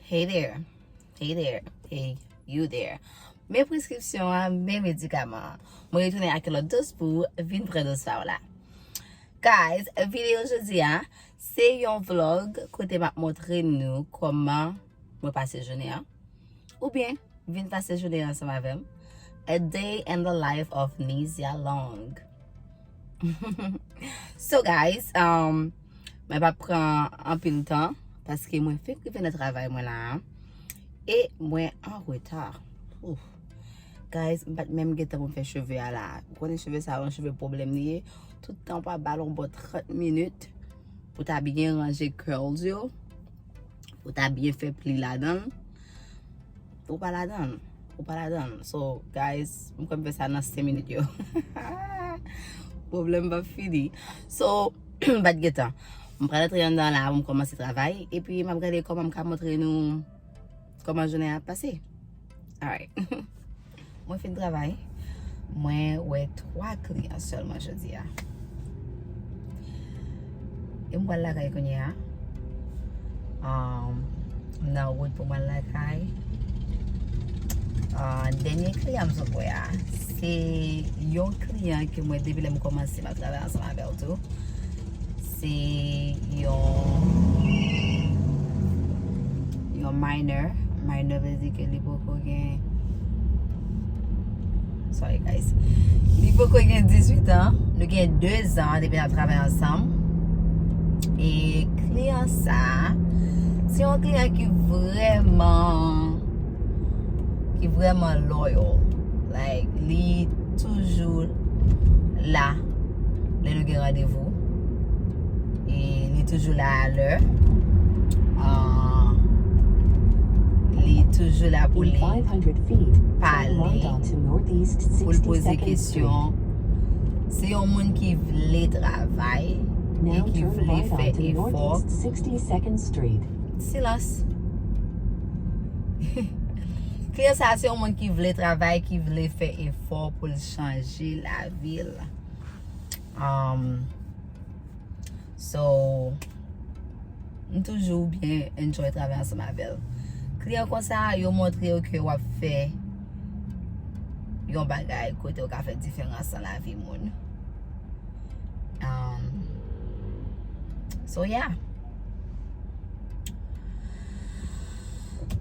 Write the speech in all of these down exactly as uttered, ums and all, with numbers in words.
Hey there. Hey there. Hey, you there. Men preskripsyon an, men medikaman an. Mwen retounen ak yon lòt dòz pou w vin pran dòz pa w la. Guys, videyo jodi a, se yon vlog kote m ap montre nou kòman mwen pase jounen an. Oubyen, vin pase jounen an ansanm avè m. A day in the life of Nizia Long. So guys, um, mwen p ap pran anpil tan paske mwen fenk rive nan travay mwen la a. E mwen an reta. Ouf. Guys, m pa t menm gen tan pou m fè cheve a la. Ou konnen cheve sa a, yon cheve pwoblèm li ye. Tout tan w pa ba l yon bon trant minit pou ta byen ranje curls yo, pou ta byen fè pli ladan l. Ou pa ladan l. Ou pa ladan l. So, guys, m kwè m fè sa nan senk minit yo. Pwoblèm p ap fini. So, m pa t gen tan. M pral antre anndan la pou m kòmanse travay. Epi, m ap gade kòman m ka montre nou kòman jounen an ap pase. Alright. Mwen fin travay. Mwen wè twa kliyan sèlman jodi a. E m pral lakay kounye a. Um, m nan wout pou m al lakay. Uh, dènye kliyan m sot wè a, se yon kliyan ke mwen, depi lè m kòmanse, m ap travay ansanm avè l tou. Se yon, yon minor. Minor vle di ke li poko gen, sorry guys. Li poko gen dizuit an. Nou gen de zan depi n ap travay ansanm. E kliyan sa, se yon kliyan ki vrèman, ki vrèman loyal. Like, li toujou la lè nou gen randevou. E li toujou la alè. Ah, li toujou la pou li pale, pou l poze kesyon. Se yon moun ki vle travay e ki vle fè efò. Silans. Kliyan sa a se yon moun ki vle travay, ki vle fè efò pou l chanje lavi l. Um, so, m toujou byen enjoy travay ansanm avè l. Kliyan konsa, yo montre w ke w ap fè yon bagay kote w ka fè diferans nan lavi moun. Um, so, yeah.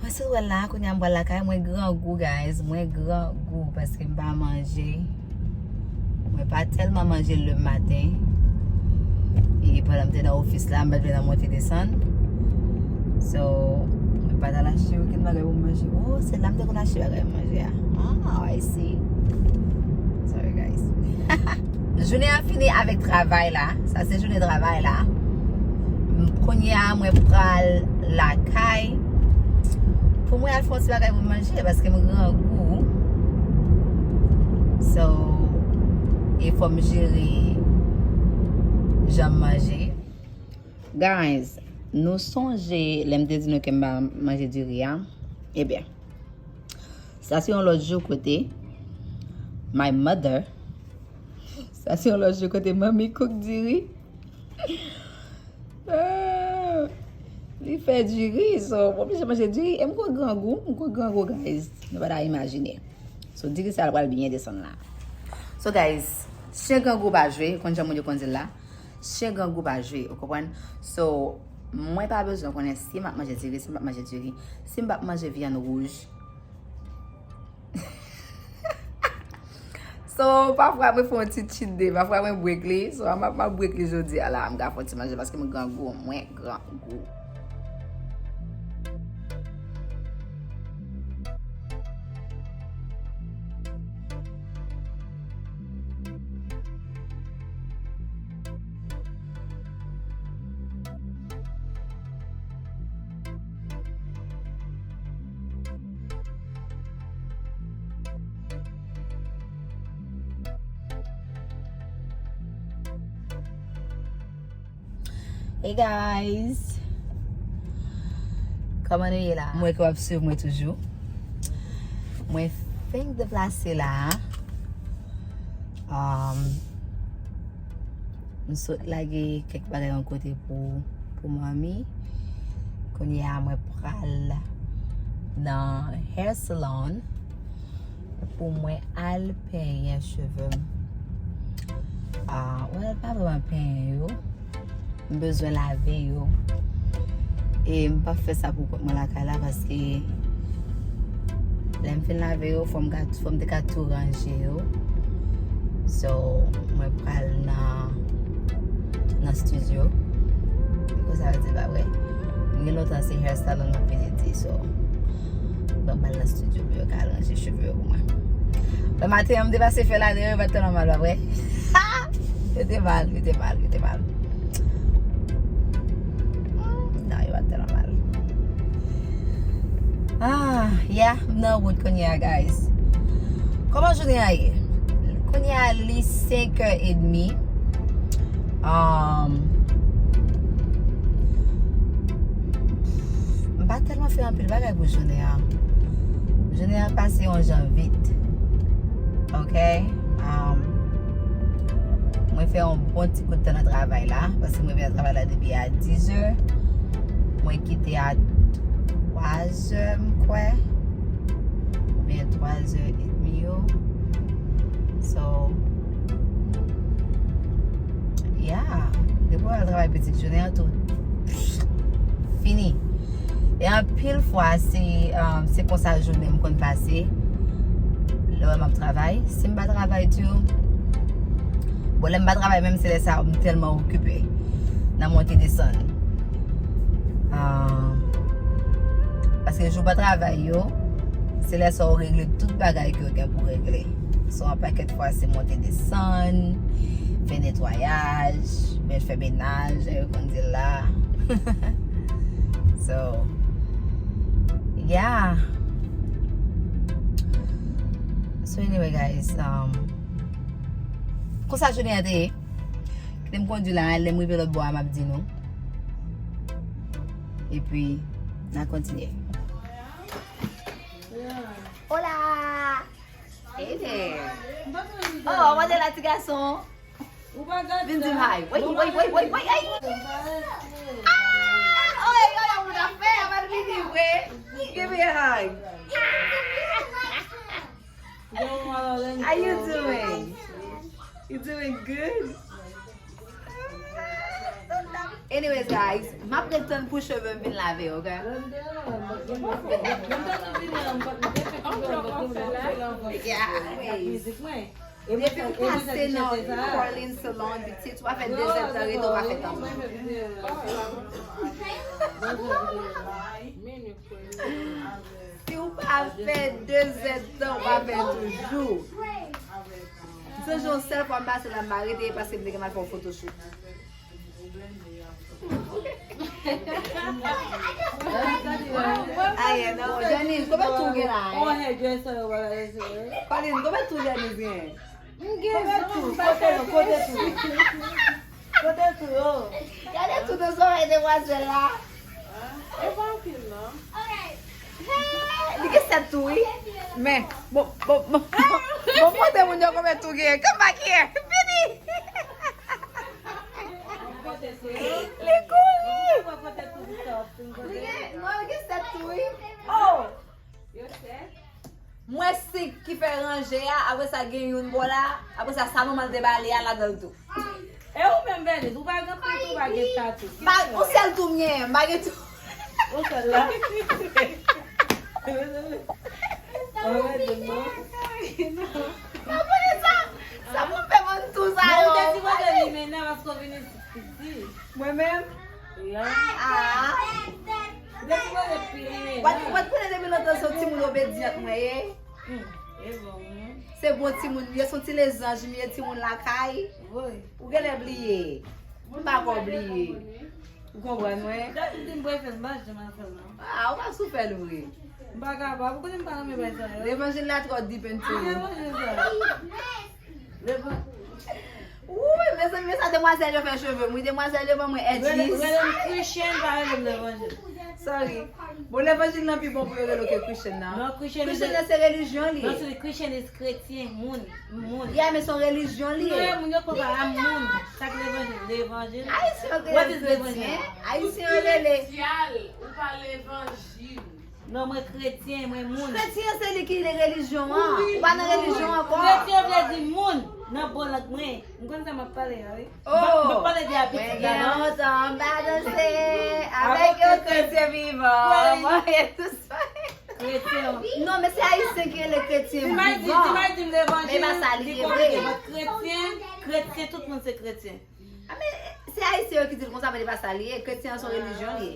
Mwen sot wè la, kounye a m pral lakay, mwen grangou, guys, mwen grangou paske m pa manje. Mwen pa tèlman manje le maten. E pandan m te nan ofis la, m pa t vle nan monte desann. So, mwen pa t al achte okenn bagay pou m manje. Oh, se la m te konn achte bagay pou m manje a. Ah, I see. Sorry, guys. Jounen an fini avèk travay la. Sa se jounen travay la. M, kounye a, mwen pral lakay pou mwen al fè yon ti bagay pou m manje paske m grangou. So, e fò m jere jan m manje. Guys, nou sonje lè m te di nou ke m pa manje diri a? Ebyen, sa se yon lòt jou kote my mother, sa se yon lòt jou kote manmi cook diri. Ah, li fè diri, so, m oblije manje diri. E m gon grangou, m gon grangou, guys. Nou pa ta imajine. So, diri sa a pral byen desann la. So, guys, chen grangou pa jwe, konn jan moun yo konn di l la. Chen grangou pa jwe, ou konprann? So, mwen pa bezwen konnen si m ap manje diri, si m p ap manje diri, si m p ap manje vyann wouj. So, pafwa mwen fè yon ti cheat day, pafwa mwen break li. So, m ap, m ap break li jodi a la, m ka fè yon ti manje paske m grangou, mwen grangou. Hey guys! Kòman nou ye la? Mwen ke w ap swiv mwen toujou. Mwen fenk deplase la. Um, m sot lage kèk bagay yon kote pou, pou manmi. Kounye a, mwen Pral nan hair salon pou mwen al penyen cheve m. Ah, well, pa vrèman penyen yo. M bezwen lave yo. E m p ap fè sa pou kont mwen lakay la paske lè m fin lave yo, fò m ka, fò m te ka tou ranje yo. So, mwen pral nan, nan studio. Konsa yo di pa vre. M gen lontan se hair salon m ap penyen, so. Mwen pral nan studio pou yo ka ranje cheve yo pou mwen. Lè maten an, m te pase fè la deyò, yo pa t tèlman mal, pa vre? Yo te mal, yo te mal, yo te mal. Hmm, non, yo pa t tèlman mal. Ah, yeah, m nan wout kounye a, guys. Kòman jounen an ye? Kounye a, li senk è edmi. Um, m pa tèlman fè anpil bagay pou jounen an. Jounen an pase yon jan vit. Ok? Um, mwen fè yon bon ti kout tan nan travay la, paske mwen vin nan travay la depi a diz è. Mwen kite a twa zè, m kwè. Oubyen twa zè edmi yo. So, yeah. Depi w al travay pitit jounen an tou, fini. E anpil fwa, se, um, se konsa jounen m konn pase. Lè m ap travay, si m pa travay tou, bon, lè m pa travay menm, se lè sa m tèlman okipe nan monte desann. Ah, paske jou pa travay yo, se lè sa w regle tout bagay ke w gen pou regle. So, yon pakèt fwa, se monte desann, fè netwayaj, men fè menaj, jan yo konn di l la. So, yeah. So, anyway, guys, um, konsa jounen an te ye. Kite m kondi la, lè m rive lòt bò a, m ap di nou. Epi, n a kontinye. Hola! Hey there! Oh, mande la, ti gason. Vin di m hi. Wait, wait, wait, wait, wait, hey! Ah! Oh, hey, oh, moun afè, a pa vini vre. Give me a hug. How you doing? You doing good? Anyways, guys, m ap ret tann pou cheve m vin lave, ok? Yeah, anyways. Depi m pase nan Corlin Salon, pitit, ou pa fè de zèdtan rete, ou pa fè tankou. Si w pa fè de zèdtan, w pa fè toujou. M sonje yon sèl fwa m pase la, m arete paske m te gen m al fè yon photoshoot. Aye, non, Janice, konbyen tou w gen la, hein? Colin, konbyen tou Janice gen? M gen zon. Kote nou? Kote tou? Kote tou yo? Gade tou nan zòrèy demwazèl la. E pa anpil, non. Li gen sèt tou, wi. Men, bon, bon, bon, bon, montre moun yo konbyen tou gen. Come back here. Vini. Li kouri. Li gen, non, li gen sèt tou, wi. Oh! Mwen sink ki fè ranje a, apre sa gen youn bò la, apre sa, sa manman l te ba li a ladan l tou. E ou menm, Bèniz, ou pa gen plis, ou pa gen tatou. Pa, yon sèl tou m genyen, m pa gen tou. Yon sèl la. Anmède m, non. Pa konnen sa, sa pou m fè moun tou sa yo. Non, ou te sipoze li mennen paske w vini piti. Mwen menm? Ah. Ou te sipoze fini. Ou pa t konnen depi lontan se yon timoun obedyant mwen ye. Hmm, e bon, wi. Se bon timoun m ye, se yon ti lezanj m ye, timoun lakay. Wi. Ou genlè bliye. M pa ka bliye. Ou konprann mwen? Dat m di m prefere m pa janm al fè l, non. Ah, ou pa sou fè l vre. M pa kapab, ou konnen m pa renmen bagay sa yo. Levanjil la twò deep into you. Ki levanjil sa? Levan- Wouy, mezanmi, men sa demwazèl yo fè cheve m, wi, demwazèl yo ban mwen edges. Rele, rele m Christian, pa rele m levanjil. Sorry. Bon, levanjil lan pi bon pou yo rele w ke Christian nan. Non, Christian is Christian a- nan se relijyon li. Non, se Christian is kretyen, moun, moun. Yeah, men se yon relijyon li ye. Non, moun yo konpare a moun. Sa k levanjil? Levanjil. Ayisyen yo rele kretyen. Ayisyen yo rele. Pa levanjil. Non, mwen kretyen, mwen moun. Kretyen se li ki relijyon an. Ou pa nan relijyon ankò. Kretyen vle di moun nan bon lang mwen. M konn sa m ap pale a, wi. M ap pale de Mwen abitid gen la, non? Lontan m pa danse avèk yon kretyen vivan. Mwen e tout sa. Kretyen. Non, men se ayisyen ki rele kretyen Ti May di, vivan. Ti May di m levanjil. Men pa sa li Li ye konn vre. ke mwen kretyen, kretyen, tout moun se kretyen. Ah, men se ayisyen yo ki di l konsa, men li pa sa li ye. Kretyen an se yon relijyon li ye.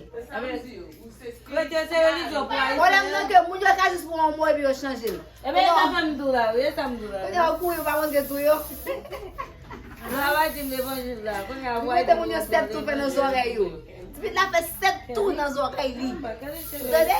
Kretyen se relijyon pou ayisyen. Pwoblèm nan ke moun yo ka jis pran yon mo epi yo chanje l. Ebyen, e sa m di w la, wi, e sa m di w la. Kounye a ou kouri, ou pa montre tou yo. Mwen pa di m levanjil la. Kounye a Ou mete moun yo sèt tou fè nan zòrèy yo. Tipit la fè sèt tou nan zòrèy li. Ou tande?